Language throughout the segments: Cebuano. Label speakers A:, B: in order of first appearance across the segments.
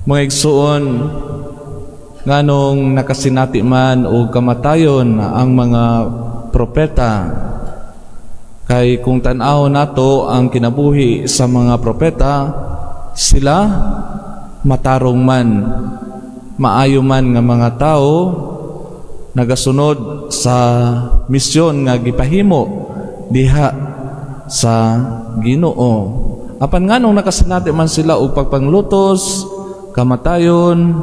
A: Mga igsuon, nganong nakasinati man og kamatayon ang mga propeta? Kay kung tan-aw nato ang kinabuhi sa mga propeta, sila matarong man, maayo man nga mga tao, nagasunod sa misyon nga gipahimo diha sa Ginoo. Apan nganong nakasinati man sila og pagpanglutos, kamatayon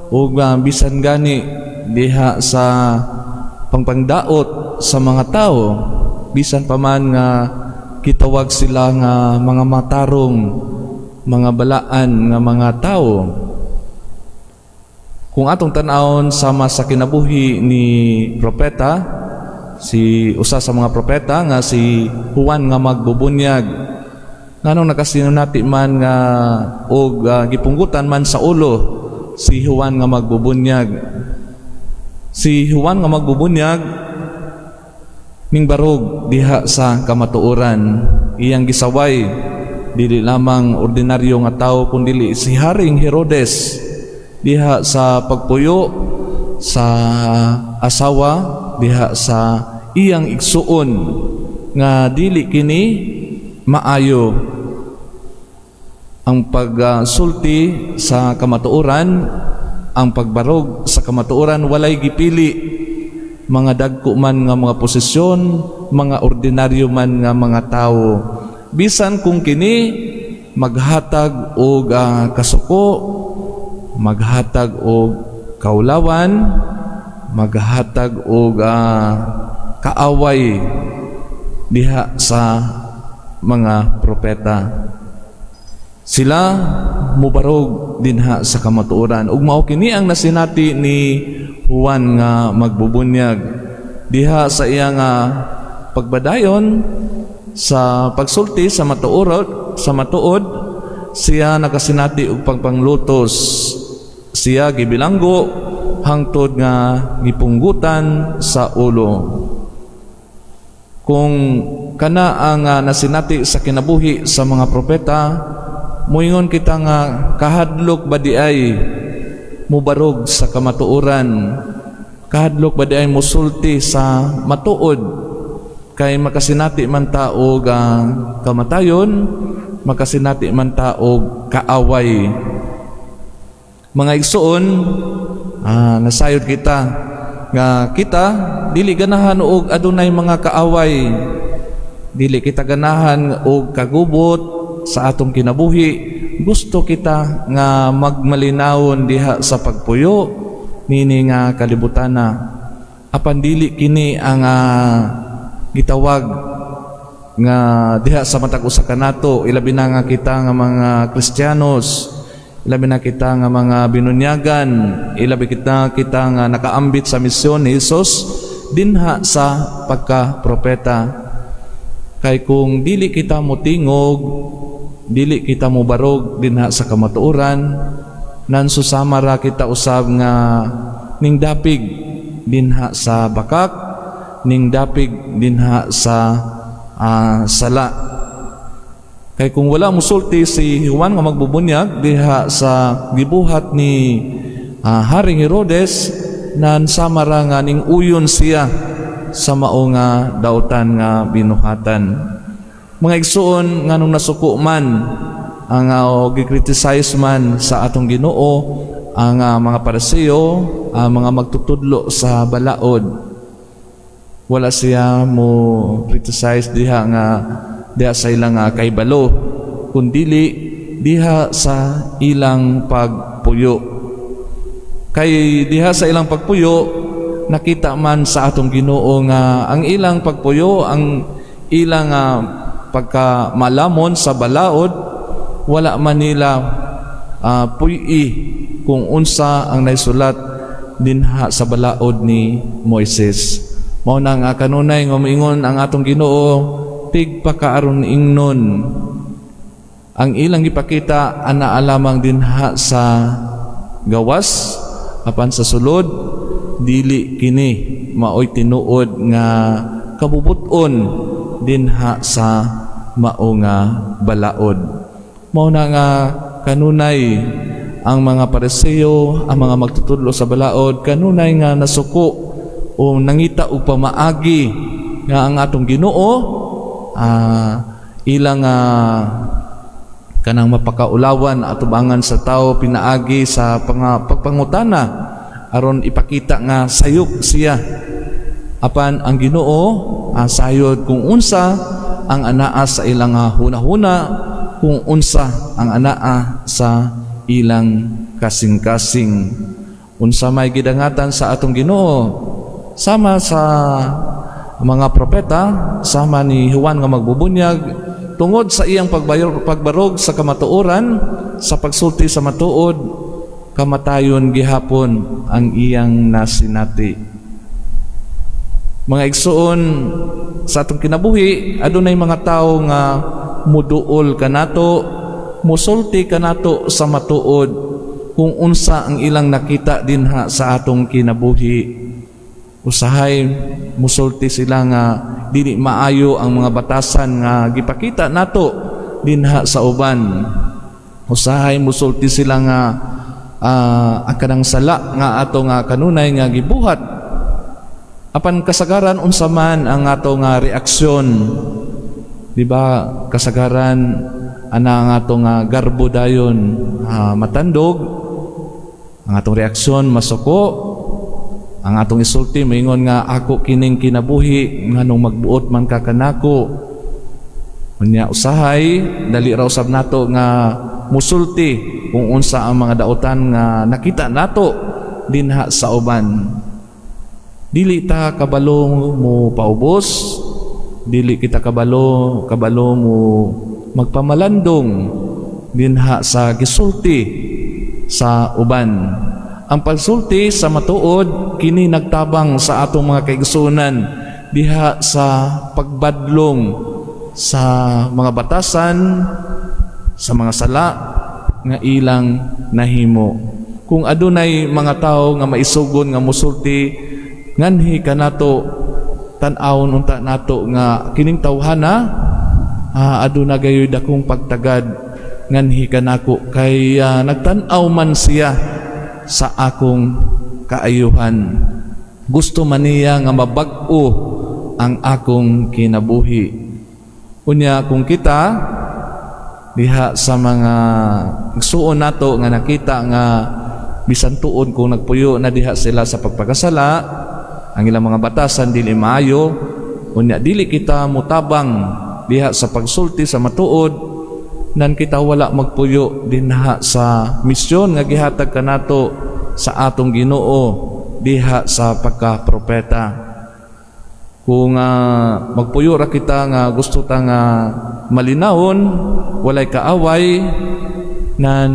A: ug bisan gani diha sa pangpangdaot sa mga tao, bisan pa man nga kitawag sila nga mga matarong, mga balaan nga mga tao? Kung atong tan-awon sama sa kinabuhi ni propeta, si usa sa mga propeta nga si Juan nga magbubunyag, nganong nakasinati man nga og gipunggutan man sa ulo si Juan nga magbubunyag? Si Juan nga magbubunyag ningbarog diha sa kamatuoran. Iyang gisaway dili lamang ordinaryo nga tao kundili si Haring Herodes diha sa pagpuyo sa asawa diha sa iyang igsuon nga dili kini maayo. Ang pagsulti sa kamatuoran, ang pagbarog sa kamatuoran, walay gipili, mga dagko man nga mga posisyon, mga ordinaryo man nga mga tao, bisan kung kini maghatag og kasuko, maghatag og kaulawan, maghatag og kaaway diha sa mga propeta. Sila mubarog dinha sa kamatuoran ug mao kini ang nasinati ni Juan nga magbubunyag diha sa iyang pagbadayon sa pagsulti sa matuorod, sa matuod. Siya nakasinati og pagpanglutos. Siya gibilanggo hangtod nga gipunggutan sa ulo. Kung kana ang nasinati sa kinabuhi sa mga propeta, muingon kita nga kahadlok ba di ay mubarog sa kamatuoran, kahadlok ba di ay musulti sa matuod, kay makasinati man ta og kamatayon, makasinati man ta og kaaway. Mga igsuon, nasayod kita nga kita dili ganahan og adunay mga kaaway, dili kita ganahan og kagubot sa atong kinabuhi. Gusto kita nga magmalinawon diha sa pagpuyo nini nga kalibutana. Apan dili kini ang gitawag nga diha sa matag usa kanato, ilabi na nga kita nga mga Kristiyanos, ilabi na kita nga mga binunyagan, ilabi kita kita nga nakaambit sa misyon ni Hesus dinha sa pagka-propeta. Kay kung dili kita motingog, dili kita mobarog dinha sa kamatuoran, nansusama ra kita usab nga ningdapig dinha sa bakak, ningdapig dinha sa sala. Kay kung wala musulti si Juan nga magbubunyag diha sa gibuhat ni Haring Herodes, nan sama ra nga ning uyon siya sa mao nga dautan nga binuhatan. Mga igsuon, nganong nasuko man ang gi-criticize man sa atong Ginoo ang mga Pariseo, ang mga magtutudlo sa balaod? Wala siya mo criticize diha nga diha sa ilang kaibalo, kundili diha sa ilang pagpuyo. Kay diha sa ilang pagpuyo, nakita man sa atong Ginoo nga ang ilang pagpuyo, ang ilang pagkamalamon sa balaod, wala man nila puy-i kung unsa ang naisulat dinha sa balaod ni Moises. Mao na nga kanunay nga moingon ang atong Ginoo, "Tigpakaaron ingnon." Ang ilang gipakita ana lamang dinha sa gawas, apan sa sulod dili kini maoy tinuod nga kabubut-on dinha sa mao nga balaod. Mao na nga kanunay Ang mga Pariseo, ang mga magtutudlo sa balaod, kanunay nga nasuko o nangita og pamaagi nga ang atong Ginoo ilang kanang mapakaulawan atubangan sa tao pinaagi sa pagpangutana aron ipakita nga sayop siya. Apan ang Ginoo sayod kung unsa ang anaa sa ilang hunahuna, kung unsa ang anaa sa ilang kasing-kasing. Unsa may gidangatan sa atong Ginoo? Sama sa mga propeta, sama ni Juan nga magbubunyag, tungod sa iyang pagbarog sa kamatuoran, sa pagsulti sa matuod, kamatayon gihapon ang iyang nasinati. Mga igsuon, sa atong kinabuhi adunay mga tawo nga muduol kanato, musulti kanato sa matuod kung unsa ang ilang nakita dinha sa atong kinabuhi. Usahay musulti sila nga dili maayo ang mga batasan nga gipakita nato dinha sa uban. Usahay musulti sila nga ang kanang sala nga ato nga kanunay nga gibuhat. Apan kasagaran, unsa man ang ato nga reaksyon? Di ba kasagaran ana ang ato nga garbo dayon, matandog ang atong reaksyon, masuko ang atong isulti, maingon nga ako kining kinabuhi, nganong magbuot man ka kanako? Unya usahay dali ra usab nato nga musulti kung unsa ang mga dautan nga nakita nato dinha sa uban. Dili ta kabalo mo paubos, dili kita kabalo kabalo mo magpamalandong dinha sa gisulti sa uban. Ang pagsulti sa matuod kini nagtabang sa atong mga kaigsuonan diha sa pagbadlong sa mga batasan, sa mga sala nga ilang nahimo. Kung adunay mga tawo nga maisugon nga musulti nganhi kanato, tan-awon unta nato nga kining tawhana aduna gayoy dakong pagtagad nganhi kanako kay nagtan-aw man siya sa akong kaayuhan. Gusto man niya nga mabag-o ang akong kinabuhi. Unya kung kita diha sa mga igsuon nato nga nakita nga bisan tuod kung nagpuyo na diha sila sa pagpakasala, ang ilang mga batasan dili maayo, unya dili kita mutabang diha sa pagsulti sa matuod, nan kita wala magpuyo dinha sa misyon nga gihatag kanato sa atong Ginoo diha sa pagka-propeta. Kung magpuyo ra kita nga gusto ta nga malinawon, walay kaaway, nan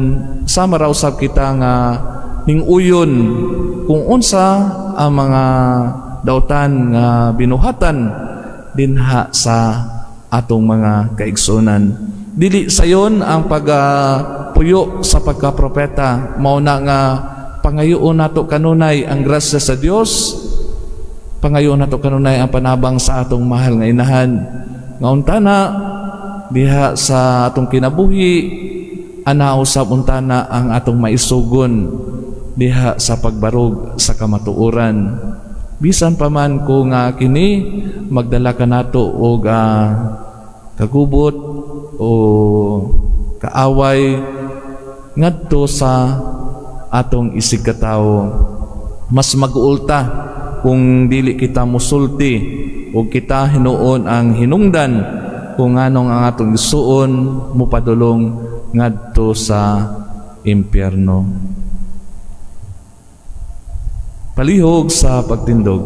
A: sama ra usab kita nga ning-uyon kung unsa ang mga dautan nga binuhatan dinha sa atong mga kaigsuonan. Dili sayon ang pagpuyo sa pagkapropeta. Mao na nga pangayoon nato kanunay ang grasya sa Dios, pangayoon nato kanunay ang panabang sa atong mahal nga Inahan nga untana diha sa atong kinabuhi ana usab untana ang atong maisugon diha sa pagbarog sa kamatuoran, bisan pa man kung kini magdala kanato og kagubot o kaaway ngadto sa atong isig katawo. Mas mag-uulta kung dili kita musulti o kita hinuon ang hinungdan kung nganong ang atong igsuon mupadulong ngadto sa impyerno. Palihog sa pagtindog.